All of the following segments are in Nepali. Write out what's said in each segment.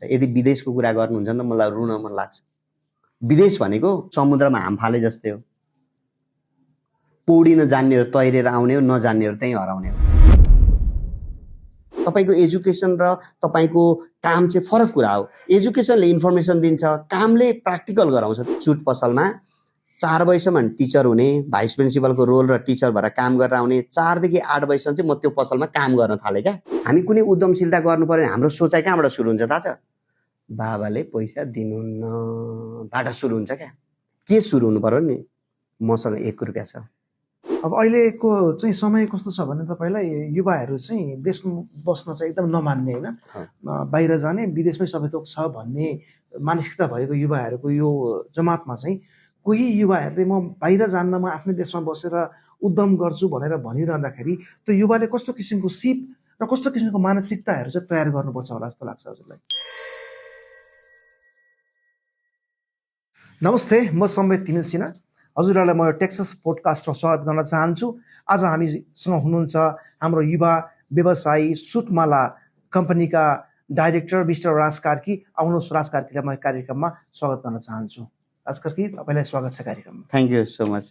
यदि विदेशको कुरा गर्नुहुन्छ भने त मलाई रुन मन लाग्छ। विदेश भनेको समुद्रमा हाम फाले जस्तै हो। पौडिन जान्नेहरू तैरेर आउने हो, नजान्नेहरू त्यहीँ हराउने हो। तपाईको एजुकेसन र तपाईको काम चाहिँ फरक कुरा हो। एजुकेसनले इन्फर्मेसन दिन्छ, कामले प्र्याक्टिकल गराउँछ। सुट पसलमा 4 बजेसम्म टिचर हुने, भाइस प्रिन्सिपलको रोल र टिचर भएर काम गरेर आउने, 4 देखि 8 बजेसम्म चाहिँ म त्यो पसलमा काम गर्न थालेँ क्या। हामी कुनै उद्यमशीलता गर्नु पर्यो, हाम्रो सोचाइ कहाँबाट सुरु हुन्छ थाहा छ? बाबाले पैसा दिनुहुन्न बाट सुरु हुन्छ क्या। के सुरु हुनु पर्यो नि? मसँग 1 रुपियाँ छ। अब अहिलेको चाहिँ समय कस्तो छ भने तपाईँलाई युवाहरू चाहिँ देशमा बस्न चाहिँ एकदम नमान्ने होइन, बाहिर जाने, विदेशमै सबै थोक छ भन्ने मानसिकता भएको युवाहरूको यो जमातमा चाहिँ कोही युवाहरूले म बाहिर जान्न, म आफ्नै देशमा बसेर उद्यम गर्छु भनेर भनिरहँदाखेरि त्यो युवाले कस्तो किसिमको सिप र कस्तो किसिमको मानसिकताहरू चाहिँ तयार गर्नुपर्छ होला जस्तो लाग्छ हजुरलाई? नमस्ते, म सम्वेत तिमिल सिन्हा। हजुरहरूलाई म टेक्सास पोडकास्टमा स्वागत गर्न चाहन्छु। आज हामीसँग हुनुहुन्छ हाम्रो युवा व्यवसायी सुटमाला कम्पनीका डाइरेक्टर मिस्टर राज कार्की। आउनुहोस् राज कार्कीलाई म कार्यक्रममा स्वागत गर्न चाहन्छु। राज कार्की, तपाईँलाई स्वागत छ कार्यक्रममा। Thank you so much.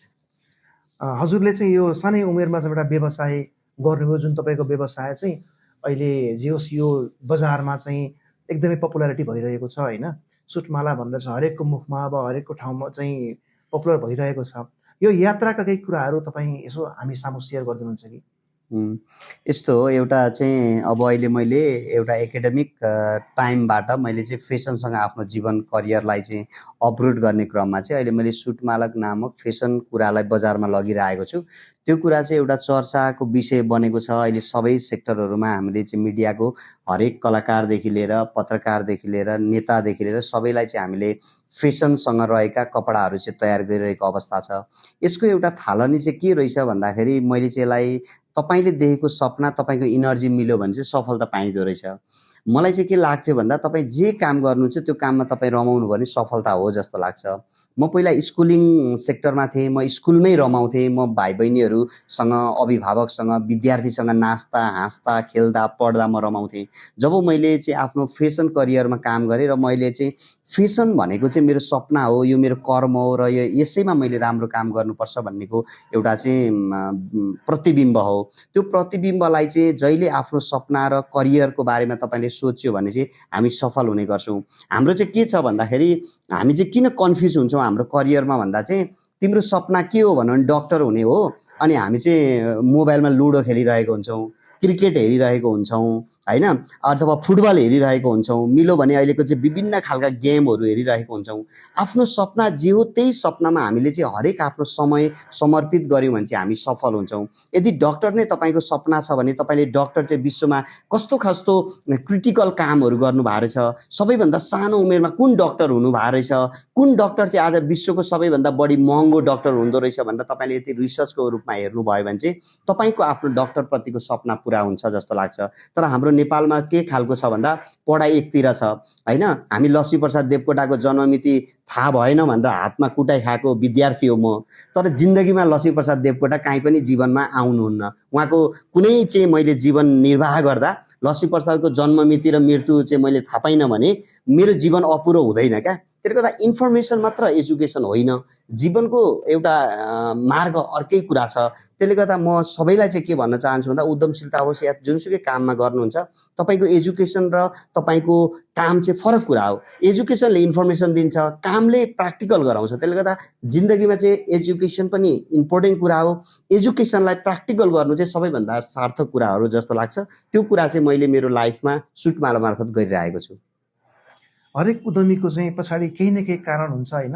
हजुरले चाहिँ यो सानै उमेरमा चाहिँ एउटा व्यवसाय गर्नुभयो, जुन तपाईँको व्यवसाय चाहिँ अहिले जे होस् यो बजारमा चाहिँ एकदमै पपुलारिटी भइरहेको छ होइन। सुटमाला भन्दा चाहिँ हरेकको मुखमा, अब हरेकको ठाउँमा चाहिँ पपुलर भइरहेको छ। यो यात्राका केही कुराहरू तपाईँ यसो हामी सामु सेयर गरिदिनुहुन्छ कि? यस्तो हो, एउटा चाहिँ अब अहिले मैले एउटा एकाडेमिक टाइमबाट मैले चाहिँ फेसनसँग आफ्नो जीवन करियरलाई चाहिँ अपग्रेड गर्ने क्रममा चाहिँ अहिले मैले सुटमालक नामक फेसन कुरालाई बजारमा लगिरहेको छु। त्यो कुरा चाहिँ एउटा चर्चाको विषय बनेको छ अहिले सबै सेक्टरहरूमा। हामीले चाहिँ मिडियाको हरेक कलाकारदेखि लिएर, पत्रकारदेखि लिएर, नेतादेखि लिएर सबैलाई चाहिँ हामीले फेसनसँग रहेका कपडाहरू चाहिँ तयार गरिरहेको अवस्था छ। यसको एउटा थालनी चाहिँ के रहेछ भन्दाखेरि मैले चाहिँ यसलाई तपाईँले देखेको सपना, तपाईँको इनर्जी मिल्यो भने चाहिँ सफलता पाइँदो रहेछ। मलाई चाहिँ के लाग्थ्यो भन्दा तपाईँ जे काम गर्नुहुन्छ त्यो काममा तपाईँ रमाउनु भने सफलता हो जस्तो लाग्छ। म पहिला स्कुलिङ सेक्टरमा थिएँ, म स्कुलमै रमाउँथेँ। म भाइ बहिनीहरूसँग, अभिभावकसँग, विद्यार्थीसँग नाच्दा हाँस्दा खेल्दा पढ्दा म रमाउँथेँ। जब मैले चाहिँ आफ्नो फेसन करियरमा काम गरेँ र मैले चाहिँ फेसन भनेको चाहिँ मेरो सपना हो, यो मेरो कर्म हो र यो यसैमा मैले राम्रो काम गर्नुपर्छ भन्नेको एउटा चाहिँ प्रतिबिम्ब हो। त्यो प्रतिबिम्बलाई चाहिँ जहिले आफ्नो सपना र करियरको बारेमा तपाईँले सोच्यो भने चाहिँ हामी सफल हुने गर्छौँ। हाम्रो चाहिँ के छ भन्दाखेरि हामी चाहिँ किन कन्फ्युज हुन्छौँ हाम्रो करियरमा भन्दा चाहिँ तिम्रो सपना के हो भन्यो भने डक्टर हुने हो, अनि हामी चाहिँ मोबाइलमा लुडो खेलिरहेको हुन्छौँ, क्रिकेट हेरिरहेको हुन्छौँ होइन, अथवा फुटबल हेरिरहेको हुन्छौँ, मिलो भने अहिलेको चाहिँ विभिन्न खालका गेमहरू हेरिरहेको हुन्छौँ। आफ्नो सपना जे हो त्यही सपनामा हामीले चाहिँ हरेक आफ्नो समय समर्पित गऱ्यौँ भने चाहिँ हामी सफल हुन्छौँ। यदि डक्टर नै तपाईँको सपना छ भने तपाईँले डक्टर चाहिँ विश्वमा कस्तो कस्तो क्रिटिकल कामहरू गर्नुभएको रहेछ, सबैभन्दा सानो उमेरमा कुन डक्टर हुनुभएको रहेछ, कुन डक्टर चाहिँ आज विश्वको सबैभन्दा बढी महँगो डक्टर हुँदो रहेछ भनेर तपाईँले यति रिसर्चको रूपमा हेर्नुभयो भने चाहिँ तपाईँको आफ्नो डक्टरप्रतिको सपना पुरा हुन्छ जस्तो लाग्छ। तर हाम्रो नेपालमा के खालको छ भन्दा पढाइ एकतिर छ होइन। हामी लक्ष्मीप्रसाद देवकोटाको जन्ममिति थाहा भएन भनेर हातमा कुटाइ खाएको विद्यार्थी हो म, तर जिन्दगीमा लक्ष्मीप्रसाद देवकोटा काहीँ पनि जीवनमा आउनुहुन्न। उहाँको कुनै चाहिँ मैले जीवन निर्वाह गर्दा लक्ष्मीप्रसादको जन्ममिति र मृत्यु चाहिँ मैले थाहा पाइनँ भने मेरो जीवन अपुरो हुँदैन क्या। त्यसले गर्दा इन्फर्मेसन मात्र एजुकेसन होइन, जीवनको एउटा मार्ग अर्कै कुरा छ। त्यसले गर्दा म सबैलाई चाहिँ के भन्न चाहन्छु भन्दा उद्यमशीलता होस् या जुनसुकै काममा गर्नुहुन्छ, तपाईँको एजुकेसन र तपाईँको काम चाहिँ फरक कुरा हो। एजुकेसनले इन्फर्मेसन दिन्छ, कामले प्र्याक्टिकल गराउँछ। त्यसले गर्दा जिन्दगीमा चाहिँ एजुकेसन पनि इम्पोर्टेन्ट कुरा हो। एजुकेसनलाई प्र्याक्टिकल गर्नु चाहिँ सबैभन्दा सार्थक कुराहरू जस्तो लाग्छ। त्यो कुरा चाहिँ मैले मेरो लाइफमा सुटमाला मार्फत गरिरहेको छु। हरेक उद्यमीको चाहिँ पछाडि केही न केही कारण हुन्छ होइन,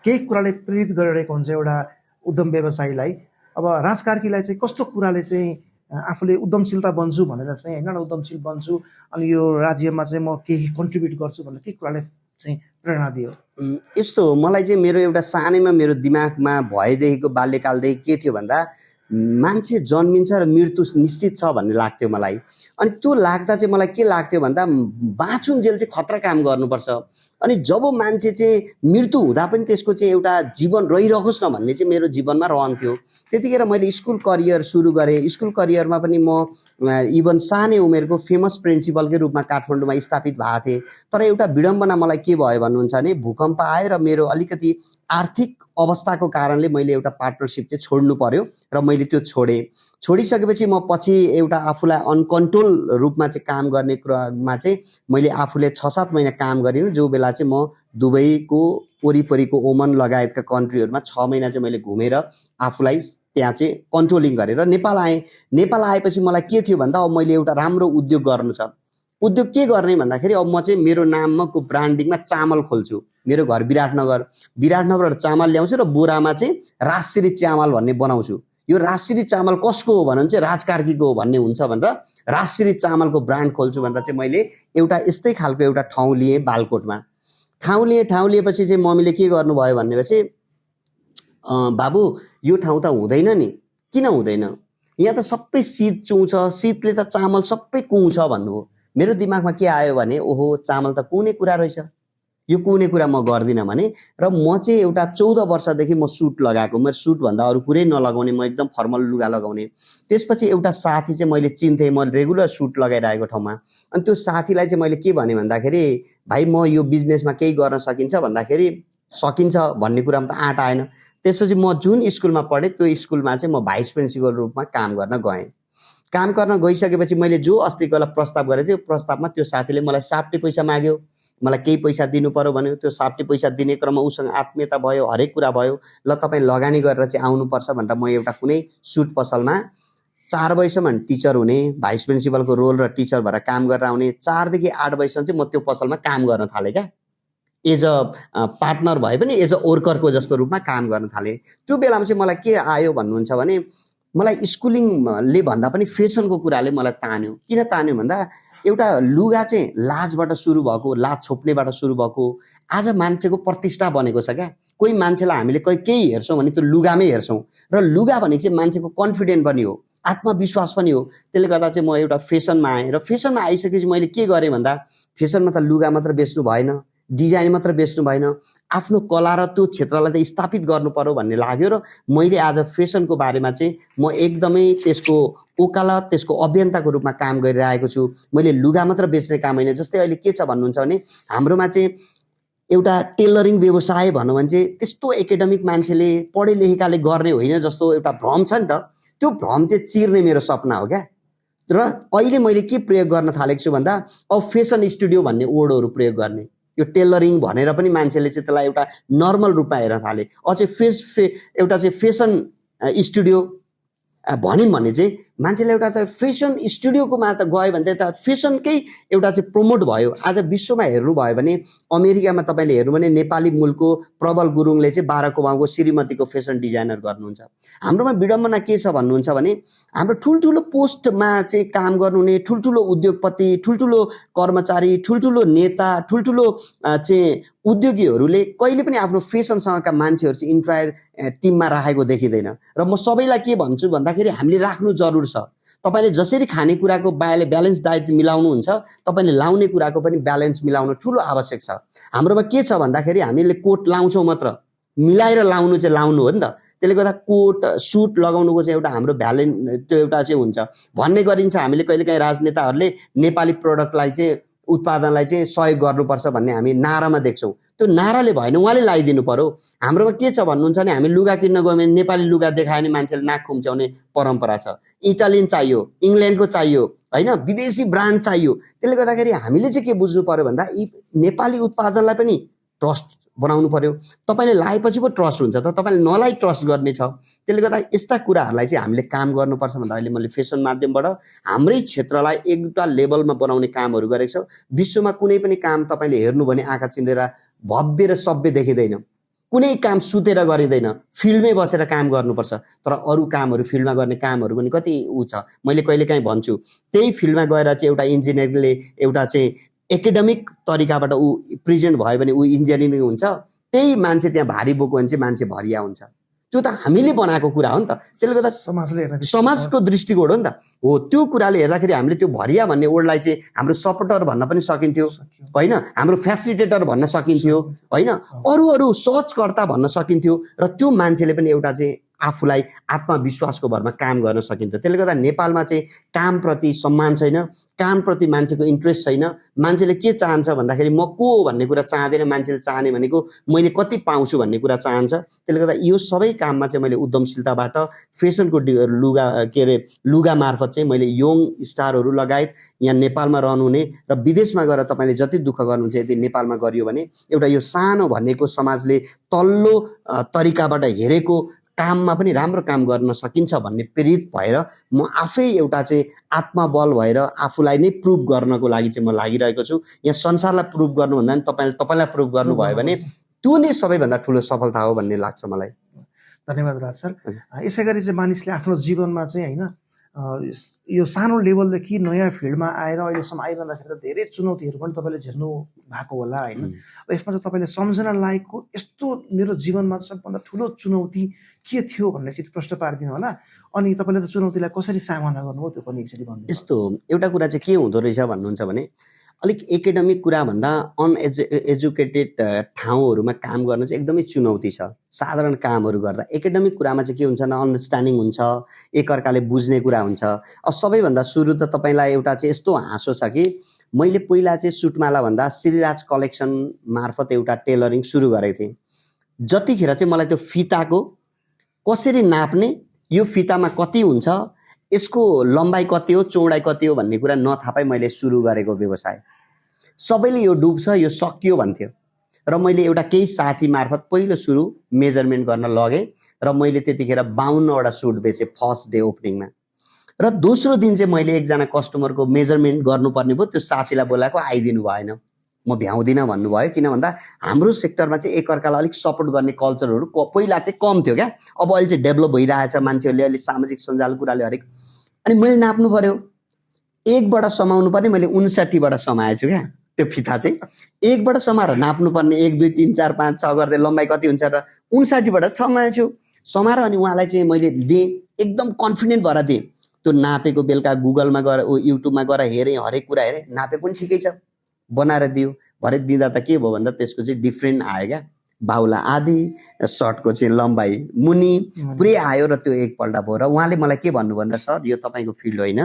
केही कुराले प्रेरित गरिरहेको हुन्छ एउटा उद्यम व्यवसायीलाई। अब राज कार्कीलाई चाहिँ कस्तो कुराले चाहिँ आफूले उद्यमशीलता बन्छु भनेर चाहिँ होइन, उद्यमशील बन्छु अनि यो राज्यमा चाहिँ म केही कन्ट्रिब्युट गर्छु भनेर के कुराले चाहिँ प्रेरणा दियो? यस्तो हो, मलाई चाहिँ मेरो एउटा सानैमा मेरो दिमागमा भएदेखिको बाल्यकालदेखि के थियो भन्दा मान्छे जन्मिन्छ र मृत्यु निश्चित छ भन्ने लाग्थ्यो मलाई। अनि त्यो लाग्दा चाहिँ मलाई के लाग्थ्यो भन्दा बाँचुन्जेल चाहिँ खतरा काम गर्नुपर्छ। अनि जब मान्छे चाहिँ मृत्यु हुँदा पनि त्यसको चाहिँ एउटा जीवन रहिरहोस् न भन्ने चाहिँ मेरो जीवनमा रहन्थ्यो। त्यतिखेर मैले स्कुल करियर सुरु गरेँ। स्कुल करियरमा पनि म इभन सानै उमेरको फेमस प्रिन्सिपलकै रूपमा काठमाडौँमा स्थापित भएको थिएँ। तर एउटा विडम्बना मलाई के भयो भन्नुहुन्छ भने भूकम्प आयो र मेरो अलिकति आर्थिक अवस्थाको कारणले मैले एउटा पार्टनरसिप चाहिँ छोड्नु पर्यो र मैले त्यो छोडेँ। छोडिसकेपछि म पछि एउटा आफूलाई अनकन्ट्रोल रूपमा चाहिँ काम गर्ने क्रममा चाहिँ मैले आफूले 6-7 महिना काम गरिनँ, जो बेला चाहिँ म दुबईको वरिपरिको ओमन लगायतका कन्ट्रीहरूमा 6 महिना चाहिँ मैले घुमेर आफूलाई त्यहाँ चाहिँ कन्ट्रोलिङ गरेर नेपाल आएँ। नेपाल आएपछि मलाई के थियो भन्दा अब मैले एउटा राम्रो उद्योग गर्नु छ। उद्योग के गर्ने भन्दाखेरि अब म चाहिँ मेरो नामको ब्रान्डिङमा चामल खोल्छु। मेरो घर विराटनगरबाट चामल ल्याउँछु र बोरामा चाहिँ राजश्री चामल भन्ने बनाउँछु। यो राजश्री चामल कसको हो भने चाहिँ राजकार्कीको हो भन्ने हुन्छ भनेर राजश्री चामलको ब्रान्ड खोल्छु भनेर चाहिँ मैले एउटा यस्तै खालको एउटा ठाउँ लिएँ बालकोटमा। ठाउँ लिएपछि चाहिँ मम्मीले के गर्नुभयो भनेपछि बाबु यो ठाउँ त हुँदैन नि। किन हुँदैन? यहाँ त सबै शीत चुउँछ, शीतले त चामल सबै कुहुन्छ भन्नुभयो। मेरो दिमागमा के आयो भने ओहो चामल त कुहुने कुरा रहेछ, यो कुहुने कुरा म गर्दिनँ भने र म चाहिँ एउटा 14 वर्षदेखि म सुट लगाएको। म सुट भन्दा अरू कुरै नलगाउने, म एकदम फर्मल लुगा लगाउने। त्यसपछि एउटा साथी चाहिँ मैले चिन्थेँ, म रेगुलर सुट लगाइरहेको ठाउँमा। अनि त्यो साथीलाई चाहिँ मैले के भने भन्दाखेरि भाइ म यो बिजनेसमा केही गर्न सकिन्छ भन्दाखेरि सकिन्छ भन्ने कुरामा त आँट आएन। त्यसपछि म जुन स्कुलमा पढेँ त्यो स्कुलमा चाहिँ म भाइस प्रिन्सिपल रूपमा काम गर्न गएँ। काम गर्न गइसकेपछि मैले जो अस्तिको बेला प्रस्ताव गरेको थिएँ, प्रस्तावमा त्यो साथीले मलाई साप्टे पैसा माग्यो। मलाई केही पैसा दिनु पर्यो भन्यो। त्यो साप्टे पैसा दिने क्रममा उसँग आत्मीयता भयो, हरेक कुरा भयो। ल तपाईँ लगानी गरेर चाहिँ आउनुपर्छ भनेर म एउटा कुनै सुट पसलमा 4 बजीसम्म टिचर हुने, भाइस प्रिन्सिपलको रोल र टिचर भएर काम गरेर आउने। 4 देखि 8 बजीसम्म चाहिँ म त्यो पसलमा काम गर्न थालेँ क्या। एज अ पार्टनर भए पनि एज अ वर्करको जस्तो रूपमा काम गर्न थालेँ। त्यो बेलामा चाहिँ मलाई के आयो भन्नुहुन्छ भने मलाई स्कुलिङले भन्दा पनि फेसनको कुराले मलाई तान्यो। किन तान्यो भन्दा एउटा लुगा चाहिँ लाजबाट सुरु भएको, लाज छोप्नेबाट सुरु भएको, आज मान्छेको प्रतिष्ठा बनेको छ क्या। कोही मान्छेलाई हामीले केही हेर्छौँ भने त्यो लुगामै हेर्छौँ र लुगा भने चाहिँ मान्छेको कन्फिडेन्ट पनि हो, आत्मविश्वास पनि हो। त्यसले गर्दा चाहिँ म एउटा फेसनमा आएँ र फेसनमा आइसकेपछि मैले के गरेँ भन्दा फेसनमा त लुगा मात्र बेच्नु भएन, डिजाइन मात्र बेच्नु भएन, आफ्नो कला र त्यो क्षेत्रलाई त स्थापित गर्नु पर्यो भन्ने लाग्यो र मैले आज फेसनको बारेमा चाहिँ म एकदमै त्यसको वकालत, त्यसको अभियन्ताको रूपमा काम गरिरहेको छु। मैले लुगा मात्र बेच्ने काम होइन। जस्तै अहिले के छ भन्नुहुन्छ भने हाम्रोमा चाहिँ एउटा टेलरिङ व्यवसाय भनौँ भने चाहिँ त्यस्तो एकाडेमिक मान्छेले पढे लेखेकाले गर्ने होइन जस्तो एउटा भ्रम छ नि त। त्यो भ्रम चाहिँ चिर्ने मेरो सपना हो क्या। र अहिले मैले के प्रयोग गर्न थालेको छु भन्दा अब फेसन स्टुडियो भन्ने वर्डहरू प्रयोग गर्ने। यो टेलरिङ भनेर पनि मान्छेले चाहिँ त्यसलाई एउटा नर्मल रूपमा हेर्न थाले। अझै एउटा चाहिँ फेसन स्टुडियो भन्यौँ भने चाहिँ मान्छेले एउटा त फेसन स्टुडियोकोमा त गयो भने त फेसनकै एउटा चाहिँ प्रमोट भयो। आज विश्वमा हेर्नुभयो भने अमेरिकामा तपाईँले हेर्नु भने नेपाली मूलको प्रबल गुरुङले चाहिँ बाराक ओबामाको श्रीमतीको फेसन डिजाइनर गर्नुहुन्छ। हाम्रोमा विडम्बना के छ भन्नुहुन्छ भने हाम्रो ठुल्ठुलो पोस्टमा चाहिँ काम गर्नुहुने ठुल्ठुलो उद्योगपति, ठुल्ठुलो कर्मचारी, ठुल्ठुलो नेता, ठुल्ठुलो चाहिँ उद्योगीहरूले कहिले पनि आफ्नो फेसनसँगका मान्छेहरू चाहिँ इन्ट्रायर टिममा राखेको देखिँदैन। र म सबैलाई के भन्छु भन्दाखेरि हामीले राख्नु जरुर छ। तपाईँले जसरी खानेकुराको ब्यालेन्स डायट मिलाउनुहुन्छ, तपाईँले लाउने कुराको पनि ब्यालेन्स मिलाउनु ठुलो आवश्यक छ। हाम्रोमा के छ भन्दाखेरि हामीले कोट लाउँछौँ मात्र, मिलाएर लाउनु चाहिँ लाउनु हो नि त। त्यसले गर्दा कोट सुट लगाउनुको चाहिँ एउटा हाम्रो त्यो एउटा चाहिँ हुन्छ भन्ने गरिन्छ। हामीले कहिलेकाहीँ राजनेताहरूले नेपाली प्रडक्टलाई चाहिँ उत्पादनलाई चाहिँ सहयोग गर्नुपर्छ भन्ने हामी नारामा देख्छौँ। त्यो नाराले भएन, उहाँले लगाइदिनु पर्यो। हाम्रोमा के छ भन्नुहुन्छ भने हामी लुगा किन्न गयौँ भने नेपाली लुगा देखायो भने मान्छेले नाक खुम्च्याउने परम्परा छ। इटालियन चाहियो, इङ्ल्यान्डको चाहियो, होइन विदेशी ब्रान्ड चाहियो। त्यसले गर्दाखेरि हामीले चाहिँ के बुझ्नु पर्यो भन्दा यी नेपाली उत्पादनलाई पनि ट्रस्ट बनाउनु पर्यो। तपाईँले लगाएपछि पो ट्रस्ट हुन्छ त, तपाईँले नलाई ट्रस्ट गर्ने छ। त्यसले गर्दा यस्ता कुराहरूलाई चाहिँ हामीले काम गर्नुपर्छ भन्दा अहिले मैले फेसन माध्यमबाट हाम्रै क्षेत्रलाई एउटा लेभलमा बनाउने कामहरू गरेको छ। विश्वमा कुनै पनि काम तपाईँले हेर्नु भने आँखा चिम्लेर भव्य र सभ्य देखिँदैन। कुनै काम सुतेर गरिँदैन, फिल्डमै बसेर काम गर्नुपर्छ। तर अरू कामहरू फिल्डमा गर्ने कामहरू पनि कति छ। मैले कहिलेकाहीँ भन्छु त्यही फिल्डमा गएर चाहिँ एउटा इन्जिनियरले एउटा चाहिँ एकाडेमिक तरिकाबाट ऊ प्रेजेन्ट भयो भने ऊ इन्जिनियरिङ हुन्छ। त्यही मान्छे त्यहाँ भारी बोक्यो भने चाहिँ मान्छे भरिया हुन्छ। त्यो त हामीले बनाएको कुरा हो नि त। त्यसले गर्दा समाजले हेर्न समाजको दृष्टिकोण हो नि त। हो, त्यो कुराले हेर्दाखेरि हामीले त्यो भरिया भन्ने वर्डलाई चाहिँ हाम्रो सपोर्टर भन्न पनि सकिन्थ्यो होइन, हाम्रो फेसिलिटेटर भन्न सकिन्थ्यो होइन, अरू सर्चकर्ता भन्न सकिन्थ्यो, र त्यो मान्छेले पनि एउटा चाहिँ आफूलाई आत्मविश्वासको भरमा काम गर्न सकिन्छ। त्यसले गर्दा नेपालमा चाहिँ कामप्रति सम्मान छैन, कामप्रति मान्छेको इन्ट्रेस्ट छैन। मान्छेले के चाहन्छ भन्दाखेरि म को हो भन्ने कुरा चाहँदैन, मान्छेले चाहने भनेको मैले कति पाउँछु भन्ने कुरा चाहन्छ। त्यसले गर्दा यो सबै काममा चाहिँ मैले उद्यमशीलताबाट फेसनको लुगा मार्फत चाहिँ मैले यङ स्टारहरू लगायत यहाँ नेपालमा रहनुहुने र विदेशमा गएर तपाईँले जति दुःख गर्नुहुन्छ यदि नेपालमा गरियो भने एउटा यो सानो भनेको समाजले तल्लो तरिकाबाट हेरेको काममा पनि राम्रो काम गर्न सकिन्छ भन्ने प्रेरित भएर म आफै एउटा चाहिँ आत्मबल भएर आफूलाई नै प्रुभ गर्नको लागि चाहिँ म लागिरहेको छु। यहाँ संसारलाई प्रुभ गर्नुभन्दा पनि तपाईँलाई प्रुभ गर्नुभयो भने त्यो नै सबैभन्दा ठुलो सफलता हो भन्ने लाग्छ मलाई। धन्यवाद राज सर। यसै गरी चाहिँ मानिसले आफ्नो जीवनमा चाहिँ होइन यो सानो लेभलदेखि नयाँ फिल्डमा आएर अहिलेसम्म आइरहँदाखेरि त धेरै चुनौतीहरू पनि तपाईँले झेल्नु भएको होला होइन। यसमा चाहिँ तपाईँले सम्झना लागेको यस्तो मेरो जीवनमा सबभन्दा ठुलो चुनौती के थियो भन्ने चाहिँ प्रश्न पारिदिनु होला, अनि तपाईँले त चुनौतीलाई कसरी सामना गर्नुभयो त्यो पनि एकचोटि भन्नु। यस्तो एउटा कुरा चाहिँ के हुँदो रहेछ भन्नुहुन्छ भने अलिक एकाडेमिक कुराभन्दा एजुकेटेड ठाउँहरूमा काम गर्न चाहिँ एकदमै चुनौती छ। साधारण कामहरू गर्दा एकाडेमिक कुरामा चाहिँ के हुन्छ न, अन्डरस्ट्यान्डिङ हुन्छ, एकअर्काले बुझ्ने कुरा हुन्छ। अब सबैभन्दा सुरु त तपाईँलाई एउटा चाहिँ यस्तो हाँसो छ कि मैले पहिला चाहिँ सुटमाला भन्दा श्रीराज कलेक्सन मार्फत एउटा टेलरिङ सुरु गरेको थिएँ। जतिखेर चाहिँ मलाई त्यो फिताको कसरी नाप्ने, यो फितामा कति हुन्छ, यसको लम्बाइ कति हो, चौडाइ कति हो भन्ने कुरा नथापै मैले सुरु गरेको व्यवसाय। सबैले यो डुब्छ, यो सकियो भन्थ्यो, र मैले एउटा केही साथी मार्फत पहिलो सुरु मेजरमेन्ट गर्न लगेँ र मैले त्यतिखेर 52वटा सुट बेचेँ फर्स्ट डे ओपनिङमा। र दोस्रो दिन चाहिँ मैले एकजना कस्टमरको मेजरमेन्ट गर्नुपर्ने भयो, त्यो साथीलाई बोलाएको आइदिनु भएन, म भ्याउँदिनँ भन्नुभयो। किन भन्दा हाम्रो सेक्टरमा चाहिँ एकअर्कालाई अलिक सपोर्ट गर्ने कल्चरहरू पहिला चाहिँ कम थियो क्या। अब अहिले चाहिँ डेभलप भइरहेछ, मान्छेहरूले अहिले सामाजिक सञ्जाल कुराले हरेक। अनि मैले नाप्नु पर्यो, 1बाट समाउनु पर्ने मैले 59बाट समाएछु क्या। त्यो फिता चाहिँ 1बाट समाएर नाप्नुपर्ने 1 2 3 4 5 6 गर्दै लम्बाइ कति हुन्छ र 59बाट समाएछु। समाएर अनि उहाँलाई चाहिँ मैले दिएँ, एकदम कन्फिडेन्ट भएर दिएँ। त्यो नापेको बेलुका गुगलमा गएर युट्युबमा गएर हेरेँ, हरेक कुरा हेरेँ, नापेको पनि ठिकै छ, बनाएर दियो। भरे दिँदा त के भयो भन्दा त्यसको चाहिँ डिफ्रेन्ट आयो क्या। बाहुला आधी, सर्टको चाहिँ लम्बाइ मुनि पुरै आयो र त्यो एकपल्ट भयो। र उहाँले मलाई के भन्नु भन्दा सर यो तपाईँको फिल्ड होइन,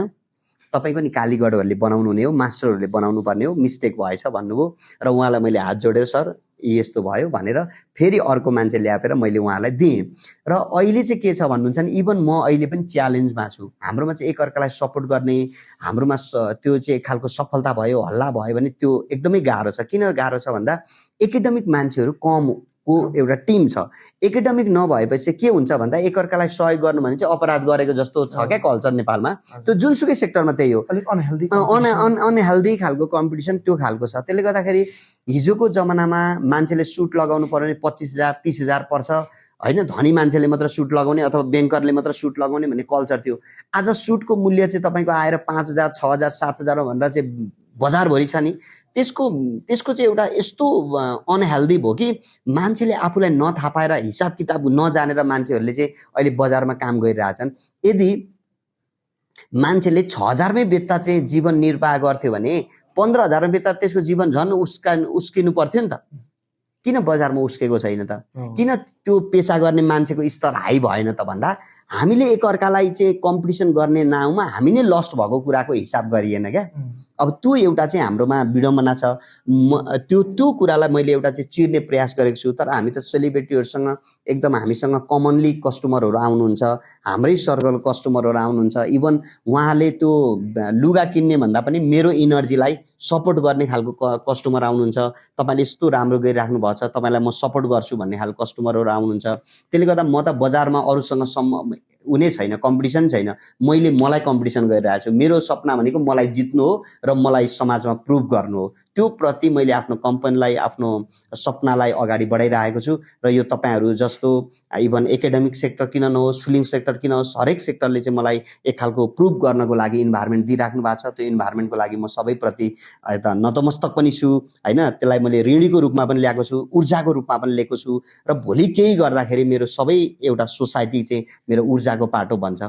तपाईँको नि कालीगढहरूले बनाउनु हुने हो, मास्टरहरूले बनाउनु पर्ने हो, मिस्टेक भएछ भन्नुभयो। र उहाँलाई मैले हात जोडेर सर यस्तो भयो भनेर फेरि अर्को मान्छे ल्याएर मैले उहाँलाई दिएँ। र अहिले चाहिँ के छ भन्नुहुन्छ भने इभन म अहिले पनि च्यालेन्जमा छु। हाम्रोमा चाहिँ एकअर्कालाई सपोर्ट गर्ने, हाम्रोमा त्यो चाहिँ एक खालको सफलता भयो, हल्ला भयो भने त्यो एकदमै गाह्रो छ। किन गाह्रो छ भन्दा एकाडेमिक मान्छेहरू कमको एउटा टिम छ। एकाडेमिक नभएपछि के हुन्छ भन्दा एकअर्कालाई सहयोग गर्नु भने चाहिँ अपराध गरेको जस्तो छ क्या कल्चर नेपालमा। त्यो जुनसुकै सेक्टरमा त्यही हो, अनहेल्दी खालको कम्पिटिसन त्यो खालको छ। त्यसले गर्दाखेरि हिजोको जमानामा मान्छेले सुट लगाउनु पर्यो भने 25,000 30,000 पर्छ होइन, धनी मान्छेले मात्र सुट लगाउने अथवा ब्याङ्करले मात्र सुट लगाउने भन्ने कल्चर थियो। आज सुटको मूल्य चाहिँ तपाईँको आएर 5,000 6,000 7,000 भनेर चाहिँ बजारभरि छ नि। त्यसको चाहिँ एउटा यस्तो अनहेल्दी भयो कि मान्छेले आफूलाई नथाहा पाएर हिसाब किताब नजानेर मान्छेहरूले चाहिँ अहिले बजारमा काम गरिरहेछन्। यदि मान्छेले 6,000मै बेच्दा चाहिँ जीवन निर्वाह गर्थ्यो भने 15,000मा बेच्दा त्यसको जीवन झन् उस्किनु पर्थ्यो नि त। किन बजारमा उस्केको छैन त? किन त्यो पेसा गर्ने मान्छेको स्तर हाई भएन त भन्दा हामीले एकअर्कालाई चाहिँ कम्पिटिसन गर्ने नाउँमा हामी नै लस्ट भएको कुराको हिसाब गरिएन क्या। अब त्यो एउटा चाहिँ हाम्रोमा विडम्बना छ। त्यो कुरालाई मैले एउटा चाहिँ चिर्ने प्रयास गरेको छु। तर हामी त सेलिब्रेटीहरूसँग एकदम हामीसँग कमनली कस्टमरहरू आउनुहुन्छ, हाम्रै सर्कल कस्टमरहरू आउनुहुन्छ। इभन उहाँले त्यो लुगा किन्ने भन्दा पनि मेरो इनर्जीलाई सपोर्ट गर्ने खालको कस्टमर आउनुहुन्छ। तपाईँले यस्तो राम्रो गरिराख्नु भएको छ, तपाईँलाई म सपोर्ट गर्छु भन्ने खालको कस्टमरहरू आउनुहुन्छ। त्यसले गर्दा म त बजारमा अरूसँग हुने छैन, कम्पिटिसन छैन। मलाई कम्पिटिसन गरिरहेको छु। मेरो सपना भनेको मलाई जित्नु हो र मलाई समाजमा प्रुभ गर्नु हो। त्यो प्रति मैले आफ्नो कम्पनीलाई आफ्नो सपनालाई अगाडि बढाइरहेको छु र यो तपाईहरू जस्तो इभन एकाडेमिक सेक्टर किन नहोस्, फिल्म सेक्टर किन होस्, हरेक सेक्टरले चाहिँ मलाई एक खालको प्रुभ गर्नको लागि इन्भाइरोमेन्ट दिइराख्नु भएको छ। त्यो इन्भाइरोमेन्टको लागि म सबैप्रति यता नतमस्तक पनि छु होइन। त्यसलाई मैले ऋणीको रूपमा पनि ल्याएको छु, ऊर्जाको रूपमा पनि लिएको छु र भोलि केही गर्दाखेरि मेरो सबै एउटा सोसाइटी चाहिँ मेरो ऊर्जाको पाटो बन्छ।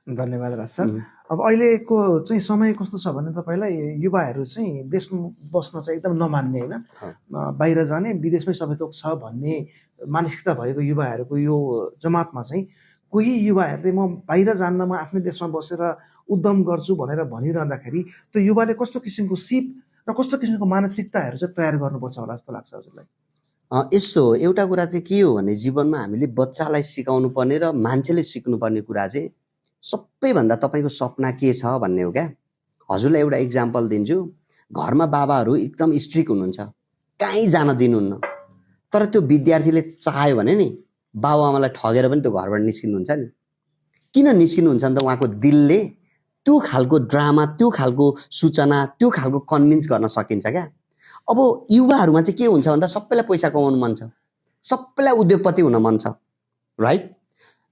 धन्यवाद राज सर। अब अहिलेको चाहिँ समय कस्तो छ भने तपाईँलाई युवाहरू चाहिँ देशमा बस्न चाहिँ एकदम नमान्ने होइन, बाहिर जाने, विदेशमै सबै थोक छ भन्ने मानसिकता भएको युवाहरूको यो जमातमा चाहिँ कोही युवाहरूले म बाहिर जान्न, म आफ्नै देशमा बसेर उद्यम गर्छु भनेर भनिरहँदाखेरि त्यो युवाले कस्तो किसिमको सिप र कस्तो किसिमको मानसिकताहरू चाहिँ तयार गर्नुपर्छ होला जस्तो लाग्छ हजुरलाई? यस्तो एउटा कुरा चाहिँ के हो भने जीवनमा हामीले बच्चालाई सिकाउनु पर्ने र मान्छेले सिक्नुपर्ने कुरा चाहिँ सबैभन्दा तपाईँको सपना के छ भन्ने हो क्या। हजुरलाई एउटा इक्जाम्पल दिन्छु। घरमा बाबाहरू एकदम स्ट्रिक्ट हुनुहुन्छ, कहीँ जान दिनुहुन्न, तर त्यो विद्यार्थीले चाह्यो भने नि बाबुआमालाई ठगेर पनि त्यो घरबाट निस्किनुहुन्छ नि। किन निस्किनुहुन्छ भने त उहाँको दिलले त्यो खालको ड्रामा, त्यो खालको सूचना, त्यो खालको कन्भिन्स गर्न सकिन्छ क्या। अब युवाहरूमा चाहिँ के हुन्छ भन्दा सबैलाई पैसा कमाउनु मन छ, सबैलाई उद्योगपति हुन मन छ, राइट?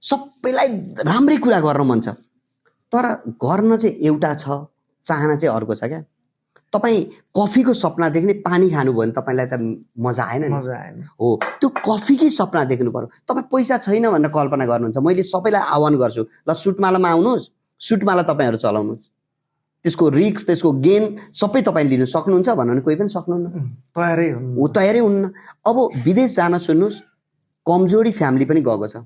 सबैलाई राम्रै कुरा गर्न मन छ, तर गर्न चाहिँ एउटा छ, चाहना चाहिँ अर्को छ क्या। तपाईँ कफीको सपना देख्ने, पानी खानुभयो भने तपाईँलाई त मजा आएन नि? मजा आएन। हो, त्यो कफीकै सपना देख्नु पर्यो। तपाईँ पैसा छैन भनेर कल्पना गर्नुहुन्छ। मैले सबैलाई आह्वान गर्छु, ल सुटमालामा आउनुहोस्, सुटमाला तपाईँहरू चलाउनुहोस्, त्यसको रिस्क, त्यसको गेन सबै तपाईँ लिनु सक्नुहुन्छ भन्नु भने कोही पनि सक्नुहुन्न, तयारै हुन्न। अब विदेश जान सुन्नुहोस्, कमजोरी फ्यामिली पनि गएको छ,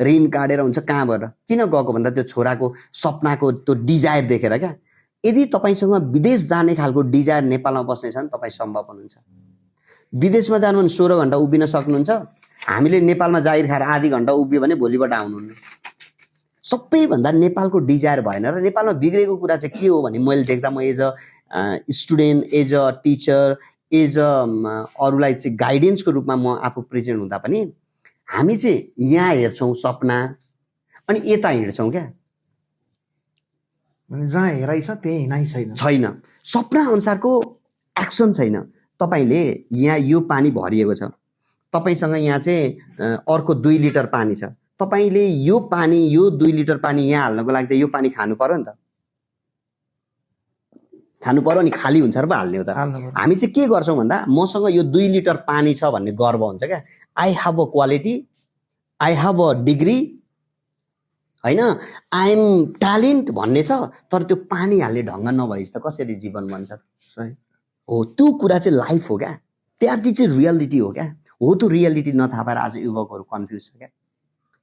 ऋण काटेर हुन्छ कहाँबाट, किन गएको भन्दा त्यो छोराको सपनाको त्यो डिजायर देखेर क्या। यदि तपाईँसँग विदेश जाने खालको डिजायर नेपालमा बस्ने छ भने तपाईँ सम्भव हुनुहुन्छ। विदेशमा जानु भने 16 घन्टा उभिन सक्नुहुन्छ। हामीले नेपालमा जागिर खाएर आधी घन्टा उभियो भने भोलिबाट आउनुहुन्न। सबैभन्दा नेपालको डिजायर भएन र नेपालमा बिग्रेको कुरा चाहिँ के हो भने मैले देख्दा, म as a student, as a teacher, as a अरूलाई चाहिँ गाइडेन्सको रूपमा म आफू प्रेजेन्ट हुँदा पनि हामी चाहिँ यहाँ हेर्छौँ सपना अनि यता हिँड्छौँ क्या। जहाँ हेराइ छ त्यही हिँडाइ छैन, सपना अनुसारको एक्सन छैन। तपाईँले यहाँ यो पानी भरिएको छ, तपाईँसँग यहाँ चाहिँ अर्को 2 लिटर पानी छ, तपाईँले यो पानी, यो 2 लिटर पानी यहाँ हाल्नको लागि त यो पानी खानु पर्यो नि त, खानु पर्यो नि, खाली हुन्छ र पो हाल्ने हो त। हामी चाहिँ के गर्छौँ भन्दा मसँग यो 2 लिटर पानी छ भन्ने गर्व हुन्छ क्या। I have a quality, I have a degree होइन, आई एम ट्यालेन्ट भन्ने छ, तर त्यो पानी हाल्ने ढङ्ग नभएपछि त कसरी जीवन बन्छ? हो, त्यो कुरा चाहिँ लाइफ हो क्या, त्यहाँ चाहिँ रियालिटी हो क्या। हो, त्यो रियालिटी नथाहा पाएर आज युवकहरू कन्फ्युज छ क्या।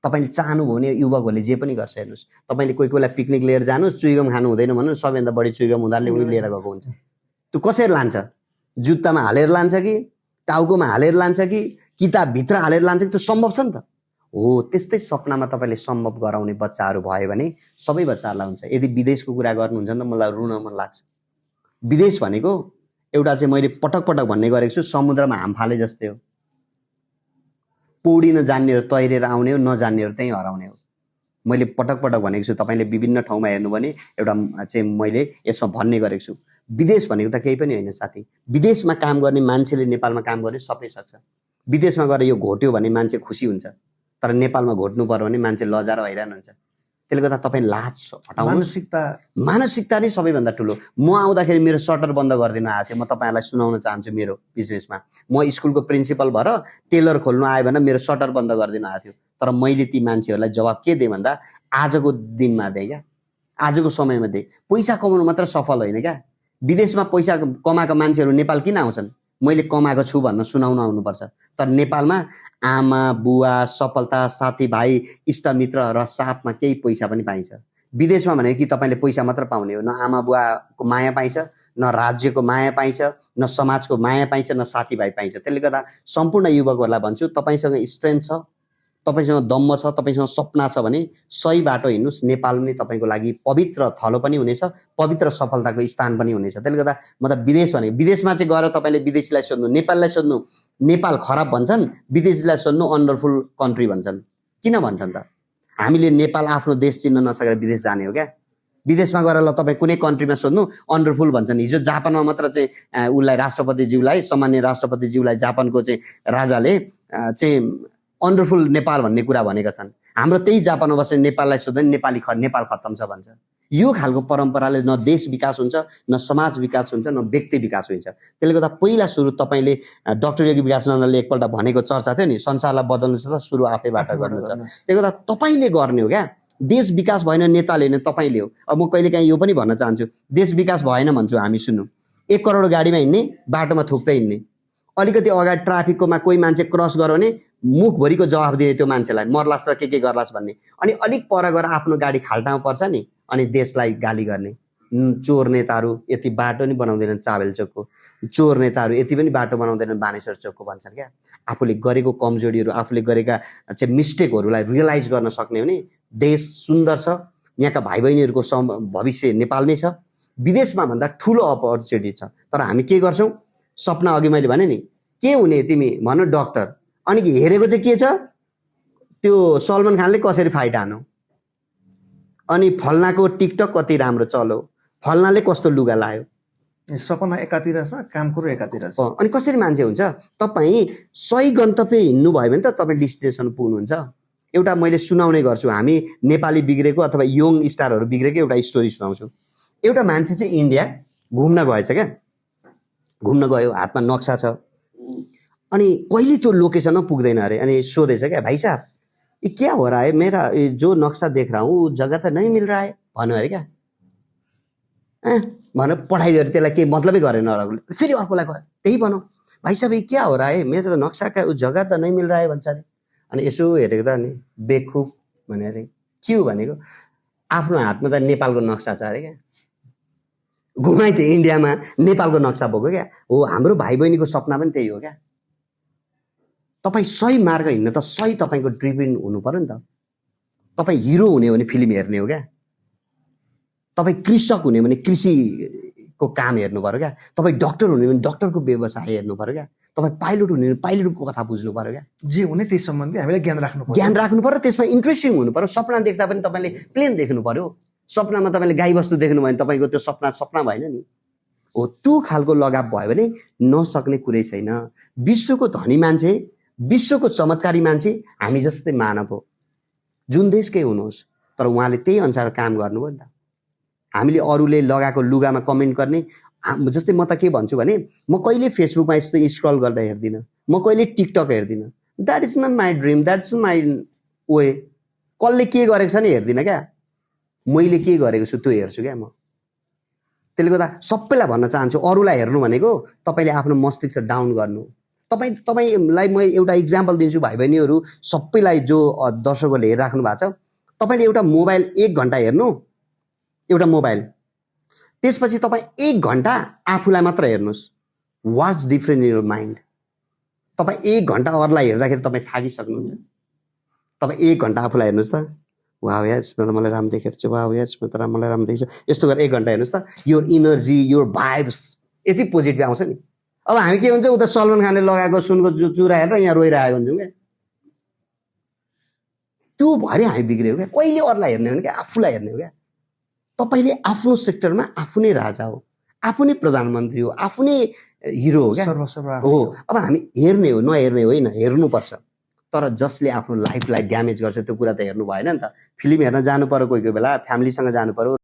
तपाईँले चाहनुभयो भने युवकहरूले जे पनि गर्छ। हेर्नुहोस्, तपाईँले कोही कोहीलाई पिकनिक लिएर जानुहोस्, चुइगम खानु हुँदैन भन्नु, सबैभन्दा बढी चुइगम उनीहरूले उही लिएर गएको हुन्छ। त्यो कसरी लान्छ? जुत्तामा हालेर लान्छ कि टाउकोमा हालेर लान्छ कि किताबभित्र हालेर लान्छ कि? त्यो सम्भव छ नि त। हो, त्यस्तै सपनामा तपाईँले सम्भव गराउने बच्चाहरू भयो भने सबै बच्चाहरूलाई हुन्छ। यदि विदेशको कुरा गर्नुहुन्छ भने त मलाई रुन मन लाग्छ। विदेश भनेको एउटा चाहिँ मैले पटक पटक भन्ने गरेको छु, समुद्रमा हामफाले जस्तै हो। पौडिन जान्नेहरू तैरेर आउने हो, नजान्नेहरू त्यहीँ हराउने हो। मैले पटक पटक भनेको छु। तपाईँले विभिन्न ठाउँमा हेर्नु भने एउटा चाहिँ मैले यसमा भन्ने गरेको छु। विदेश भनेको त केही पनि होइन साथी। विदेशमा काम गर्ने मान्छेले नेपालमा काम गर्ने सबै सक्छ। विदेशमा गएर यो घोट्यो भने मान्छे खुसी हुन्छ, तर नेपालमा घोट्नु पर्यो भने मान्छे लजाएर हैरान हुन्छ। त्यसले गर्दा तपाईँ लाज हटाउनु। मानसिकता नै सबैभन्दा ठुलो। म आउँदाखेरि मेरो सटर बन्द गरिदिनु आएको थियो। म तपाईँहरूलाई सुनाउन चाहन्छु। मेरो बिजनेसमा म स्कुलको प्रिन्सिपल भएर टेलर खोल्नु आयो भने मेरो सटर बन्द गरिदिनु आएको थियो, तर मैले ती मान्छेहरूलाई जवाब के दिएँ भन्दा आजको दिनमा दिएँ क्या, आजको समयमा दिएँ। पैसा कमाउनु मात्र सफल होइन क्या। विदेशमा पैसा कमाएको मान्छेहरू नेपाल किन आउँछन्? मैले कमाएको छु भन्न सुनाउन आउनुपर्छ। तर नेपालमा आमा बुवा, सफलता, साथीभाइ, इष्टमित्र र साथमा केही पैसा पनि पाइन्छ। विदेशमा भनेको कि तपाईँले पैसा मात्र पाउने हो, न आमा बुवाको माया पाइन्छ, न राज्यको माया पाइन्छ, न समाजको माया पाइन्छ, न साथीभाइ पाइन्छ। त्यसले गर्दा सम्पूर्ण युवकहरूलाई भन्छु, तपाईँसँग स्ट्रेन्थ छ, तपाईँसँग दम्म छ, तपाईँसँग सपना छ भने सही बाटो हिँड्नुहोस्। नेपाल पनि तपाईँको लागि पवित्र थलो पनि हुनेछ, पवित्र सफलताको स्थान पनि हुनेछ। त्यसले गर्दा म त विदेश भनेको, विदेशमा चाहिँ गएर तपाईँले विदेशीलाई सोध्नु, नेपाललाई सोध्नु नेपाल खराब भन्छन्, विदेशीलाई सोध्नु वन्डरफुल कन्ट्री भन्छन्। किन भन्छन् त? हामीले नेपाल आफ्नो देश चिन्न नसकेर विदेश जाने हो क्या। विदेशमा गएर ल तपाईँ कुनै कन्ट्रीमा सोध्नु वन्डरफुल भन्छन्। हिजो जापानमा मात्र चाहिँ उसलाई राष्ट्रपतिज्यूलाई सामान्य राष्ट्रपतिज्यूलाई जापानको चाहिँ राजाले चाहिँ वन्डरफुल नेपाल भन्ने कुरा भनेका छन्। हाम्रो त्यही जापानमा बसेर नेपाललाई सोध्दा नेपाल खत्तम छ भन्छ। यो खालको परम्पराले न देश विकास हुन्छ, न समाज विकास हुन्छ, न व्यक्ति विकास हुन्छ। त्यसले गर्दा पहिला सुरु तपाईँले डाक्टर योगी विकासनन्दले एकपल्ट भनेको चर्चा थियो नि, संसारलाई बदल्नु छ त सुरु आफैबाट गर्नु छ। त्यसले गर्दा तपाईँले गर्ने हो क्या। देश विकास भएन नेताले नै, तपाईँले हो। अब म कहिले काहीँ यो पनि भन्न चाहन्छु, देश विकास भएन भन्छु हामी, सुन्नु, 1 करोड गाडीमा हिँड्ने, बाटोमा थुक्दै हिँड्ने, अलिकति अगाडि ट्राफिककोमा कोही मान्छे क्रस गर्यो भने मुखभरिको जवाफ दिने त्यो मान्छेलाई, मर्लास र के गर्लास भन्ने, अनि अलिक पर गएर आफ्नो गाडी खाल्टामा पर्छ नि, अनि देशलाई गाली गर्ने। चोर नेताहरू यति बाटो नि बनाउँदैनन् चाबेल चोकको, चोर नेताहरू यति पनि बाटो बनाउँदैनन् बानेश्वर चोकको भन्छन् क्या। आफूले गरेको कमजोरीहरू, आफूले गरेका चाहिँ मिस्टेकहरूलाई रियलाइज गर्न सक्ने हो भने देश सुन्दर छ, यहाँका भाइ बहिनीहरूको भविष्य नेपालमै छ, विदेशमा भन्दा ठुलो अपर्च्युनिटी छ। तर हामी के गर्छौँ, सपना अघि मैले भने नि, के हुने तिमी भन डक्टर, अनि हेरेको चाहिँ के छ, त्यो सलमान खानले कसरी फाइट हान्यो, अनि फल्नाको टिकटक कति राम्रो चल्यो, फल्नाले कस्तो लुगा लायो, सपना एकातिर छ, काम कुरो एकातिर छ। अनि कसरी मान्छे हुन्छ। तपाईँ सही गन्तव्य हिँड्नु भयो भने त तपाईँ डेस्टिनेसन पुग्नुहुन्छ। एउटा मैले सुनाउने गर्छु, हामी नेपाली बिग्रेको अथवा यङ स्टारहरू बिग्रेको एउटा स्टोरी सुनाउँछु। एउटा मान्छे चाहिँ इन्डिया घुम्न गएछ क्या, घुम्न गयो, हातमा नक्सा छ, अनि कहिले त्यो लोकेसनमा पुग्दैन अरे। अनि सोधेछ क्या, भाइ साहब ये क्या हो रहा है, मेरा जो नक्शा देख रहा हूँ जगह तो नहीं मिल रहा है भन्यो अरे क्या। भनेर पठाइदियो अरे, त्यसलाई केही मतलबै गरेन अरूले। फेरि अर्कोलाई गयो, त्यही भनौँ, भाइ साहब ये क्या हो रहा है, मेरो त नक्सा का जग्गा त नहीं मिल रहा है भन्छ अरे। अनि यसो हेरेको त नि बेखुफ भने अरे, के हो भनेको, आफ्नो हातमा त नेपालको नक्सा छ अरे क्या, घुमाइ चाहिँ इन्डियामा नेपालको नक्सा बोक्यो क्या। हो, हाम्रो भाइ बहिनीको सपना पनि त्यही हो क्या। तपाईँ सही मार्ग हिँड्न त सही तपाईँको ड्रिभिन हुनु पर्यो नि त। तपाईँ हिरो हुने हो भने फिल्म हेर्ने हो क्या, तपाईँ कृषक हुने भने कृषिको काम हेर्नु पर्यो क्या, तपाईँ डक्टर हुने भने डक्टरको व्यवसाय हेर्नु पर्यो क्या, तपाईँ पाइलट हुने भने पाइलटको कथा बुझ्नु पर्यो क्या। जे हुने त्यही सम्बन्धी हामीले ज्ञान राख्नु पर्यो, त्यसमा इन्ट्रेस्टिङ हुनु पर्यो। सपना देख्दा पनि तपाईँले प्लेन देख्नु पर्यो। सपनामा तपाईँले गाईबस्तु देख्नु भयो भने तपाईँको त्यो सपना भएन नि। हो, त्यो खालको लगाव भयो भने नसक्ने कुरै छैन। विश्वको धनी मान्छे, विश्वको चमत्कारी मान्छे हामी जस्तै मानव हो, जुन देशकै हुनुहोस्, तर उहाँले त्यही अनुसार काम गर्नुभयो नि त। हामीले अरूले लगाएको लुगामा कमेन्ट गर्ने, जस्तै म त के भन्छु भने, म कहिले फेसबुकमा यस्तो स्क्रल गरेर हेर्दिनँ, म कहिले टिकटक हेर्दिनँ। That is not my dream, that is my way. कसले के गरेको छ नि हेर्दिनँ क्या, मैले के गरेको छु त्यो हेर्छु क्या म। त्यसले गर्दा सबैलाई भन्न चाहन्छु, अरूलाई हेर्नु भनेको तपाईँले आफ्नो मस्तिष्क डाउन गर्नु। तपाईँलाई म एउटा इक्जाम्पल दिन्छु भाइ बहिनीहरू सबैलाई, जो दर्शकहरूले हेरिराख्नु भएको छ। तपाईँले एउटा मोबाइल 1 घन्टा हेर्नु, एउटा मोबाइल, त्यसपछि तपाईँ 1 घन्टा आफूलाई मात्र हेर्नुहोस्। What's different in your mind. तपाईँ 1 घन्टा अरूलाई हेर्दाखेरि तपाईँ थाकिसक्नुहुन्छ। तपाईँ 1 घन्टा आफूलाई हेर्नुहोस् त, वाह यसमा त मलाई राम्रो देखेको छ, वाह यसमा त मलाई राम्रो देखेको छ, यस्तो गरेर 1 घन्टा हेर्नुहोस् त, योर इनर्जी, योर भाइब्स यति पोजिटिभ आउँछ नि। अब हामी के हुन्छ, उता सलमान खानले लगाएको सुनको चुरा हेरेर यहाँ रोइरहेको हुन्छौँ क्या। त्यो भरे हामी बिग्रियो क्या। कहिले अरूलाई हेर्ने हो क्या, आफूलाई हेर्ने हो क्या। तपाईँले आफ्नो सेक्टरमा आफू नै राजा हो, आफू नै प्रधानमन्त्री हो, आफू नै हिरो हो क्या। हो, अब हामी हेर्ने हो, नहेर्ने होइन, हेर्नुपर्छ। तर जसले आफ्नो लाइफलाई ड्यामेज गर्छ त्यो कुरा त हेर्नु भएन नि त। फिल्म हेर्न जानु पर्यो, कोही कोही बेला फ्यामिलीसँग जानु पर्यो,